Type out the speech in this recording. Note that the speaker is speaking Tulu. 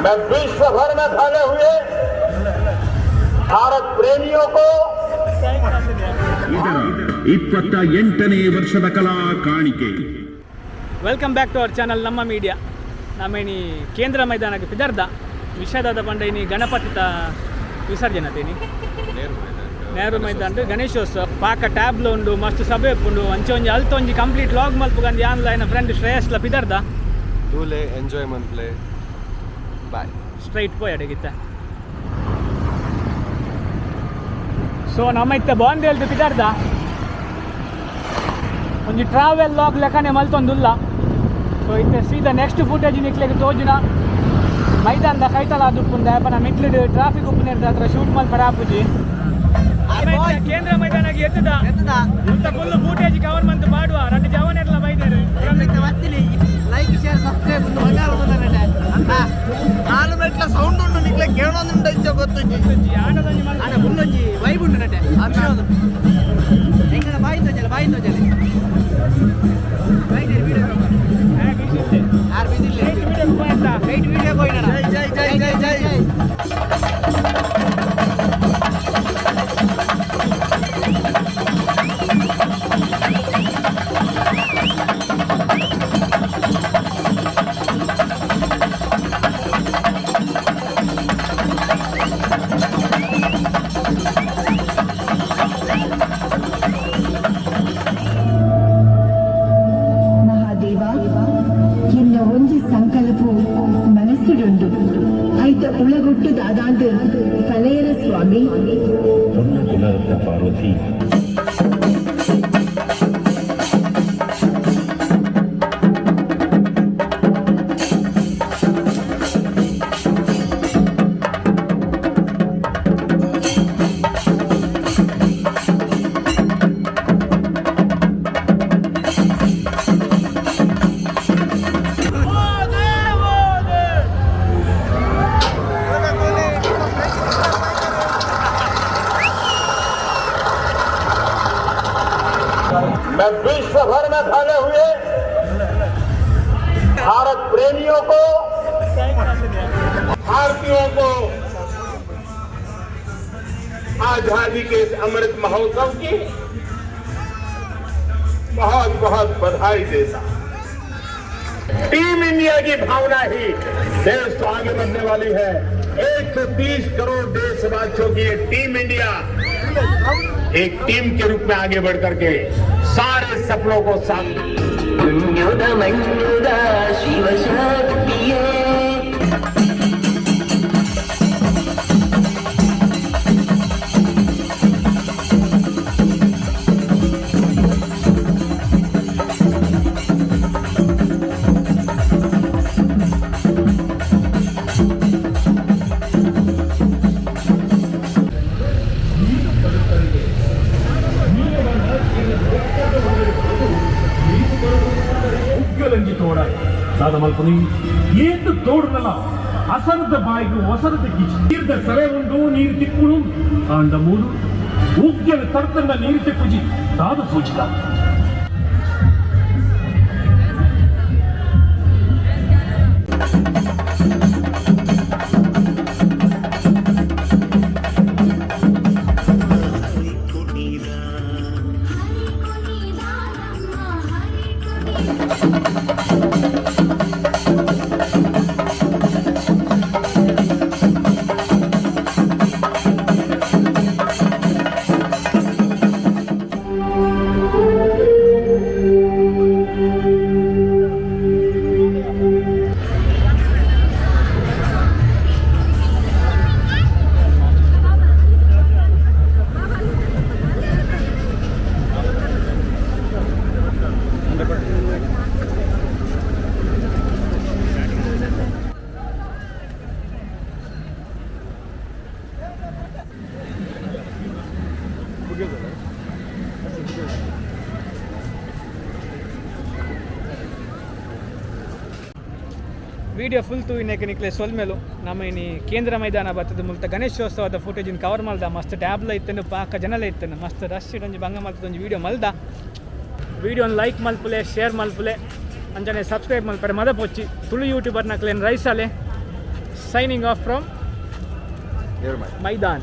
मैं विश्व भर में फैले हुए भारत प्रेमियों को ಇದರ 28ನೇ ವರ್ಷದ ಕಲಾ ಕಾಣಿಕೆ. Welcome back to our channel ನಮ್ಮ ಮೀಡಿಯಾ. ನಮೇನಿ ಕೇಂದ್ರ ಮೈದಾನಕ್ಕೆ ಪಿದರ್ದ ವಿಷಯದಾದ ಪಂಡ ಇನಿ ಗಣಪತಿತ ವಿಸರ್ಜನೆ ತೇನಿ ನೆಹರು ಮೈದಾನ ಗಣೇಶೋತ್ಸವ. ಪಾಕ ಟ್ಯಾಬ್ಲು ಉಂಡು, ಮಸ್ತ್ ಸಭೆ ಉಂಡು. ಅಂಚೆ ಒಂಜಿ ಅಲ್ತ ಒಂಜಿ ಕಂಪ್ಲೀಟ್ ಲಾಗ್ ಮಲ್ಪುಗಂದು ಯಾನ್ಲ ಫ್ರೆಂಡ್ ಶ್ರೇಯಸ್ಲ ಪಿದರ್ದ. ತೂಲೆ, ಎಂಜಾಯ್ ಮನ್ಪ್ಲೆ, ಬಾಯ್. ಸ್ಟ್ರೈಟ್ ಪೋಯ್ ಅಡಗಿತ್ತ. ಸೊ ನಮ್ಮ ಇತ್ತ ಬಾಂದ್ ಹೇಳ್ದು ಪಿದರ್ದ ಒಂಜಿ ಟ್ರಾವೆಲ್ ಲಾಗ್ ಲೆಕ್ಕನೆ ಮಲ್ತೊಂದುಲ್ಲ. ಸೊ ಇತ್ತೆ ಸೀದಾ ನೆಕ್ಸ್ಟ್ ಫುಟೇಜ್ ನಿಕ್ಲೆಗ್ ತೋಜುನ ಮೈದಾನದ ಕೈತಲ ದುಪ್ಪುಂದ ಪನ ಮಿಡ್ಲಿಡ್ ಟ್ರಾಫಿಕ್ ಉಪ್ಪುನೇರ್ದ ಹತ್ರ ಶೂಟ್ ಮಲ್ಪರ ಆಪುಜಿ. ಕೇಂದ್ರ ಮೈದಾನಗೆ ಎತ್ತದ ಇಂತ ಫುಲ್ ಫುಟೇಜ್ ಕವರ್ ಮಂತ್ ಪಾಡುವ రెండు ಜವನೆರ್ಲ ಬೈದೇರು. Like, share, subscribe. ನಾಲು ಮೆಟ್ಲ ಸೌಂಡ್ ಉಂಡು, ನಿಕ್ಲೆ ಕೇಳೊಂದುಂಡು ಇಂಚ ಗೊತ್ತುಂಜಿ. ಆಟದೊಂಜಿ ಮಲ್ಪು. ಆಡ ಫುಲ್ ವೈಬ್ ಉಂಡು ನಟೆ. ಎಂಕನ ಬಾಯಿ ತೋಜಲೆ, ಬಾಯಿ ತೋಜಲೆ. ಹಾ, ಬಿಸಿ ಇತ್ತೆ. ಆರ್ ಬಿಸಿ. ರೈಟ್ ವಿಡಿಯೋ ಹೋಯ್ತಾ. ರೈಟ್ ವಿಡಿಯೋ ಹೋಯ್ನ. ಜೈ ಜೈ ಜೈ ಜೈ ಜೈ. ಮಹಾದೇವ, ಎನ್ನ ಒಂಜಿ ಸಂಕಲ್ಪ ಮನಸ್ಸುಡುಂಡು. ಐತ ಉಳಗೊಟ್ಟು ದಾದಾಂದು ಕಲೆಯರ ಸ್ವಾಮಿ. ಪೊನ್ನ ಪಾರ್ವತಿ. मैं विश्व भर में फैले हुए भारत प्रेमियों को, भारतीयों को आजादी के इस अमृत महोत्सव की बहुत बहुत बधाई देता हूं। टीम इंडिया की भावना ही देश को आगे बढ़ने वाली है। 130 करोड़ देशवासियों की ये टीम इंडिया एक टीम के रूप में आगे बढ़ करके सारे सपनों को सामने ಪುಣ್ಯದ ಮಣ್ಣುದ ಶಿವಶಕ್ತಿಯೇ. ಉಗ್ಗಲಂಜಿ ತೋಡ ದಾದ ಮಲ್ಪುನಿ ಏತ್ ತೋಡ್ನಲ ಅಸರದ ಬಾಯಿಗೆ ಒಸರದ ಗಿಚ್ಚಿ ನೀರ್ದ ಸರೆ ಉಂಡು, ನೀರು ತಿಕ್ಕುಳು ಆಂಡ ಮೂಲು ಉಗ್ಗಲ ತರ್ತಂಡ ನೀರು ತಿಕ್ಕುಜಿ. ದಾದ ಸೂಚಿತ. ವಿಡಿಯೋ ಫುಲ್ ತೂಯಿನೆಕ್ ನಿಕ್ಲೆ ಸೊಲ್ಮೆಲು. ನಮ್ಮ ಇನಿ ಕೇಂದ್ರ ಮೈದಾನ ಬತ್ತದ ಮುಲ್ತ ಗಣೇಶೋತ್ಸವದ ಫುಟೇಜಿನ ಕವರ್ ಮಲ್ದ. ಮಸ್ತ್ ಟ್ಯಾಬ್ಲ ಇತ್ತನು, ಪಾಕ ಜನಲ ಇತ್ತನು, ಮಸ್ತ್ ರಶ್ ಒಂಜಿ ಬಂಗ ಮಲ್ತದ ಒಂಜಿ ವಿಡಿಯೋ ಮಲ್ದ. ವಿಡಿಯೋನ ಲೈಕ್ ಮಲ್ಪುಲೆ, ಶೇರ್ ಮಲ್ಪುಲೆ, ಅಂಚನೆ ಸಬ್ಸ್ಕ್ರೈಬ್ ಮಲ್ಪರೆ ಮದಪೊಚ್ಚಿ. ತುಳು ಯೂಟ್ಯೂಬರ್ ನಕ್ಲೇನ್ ರೈಸಾಲೆ. Signing off from Maidan.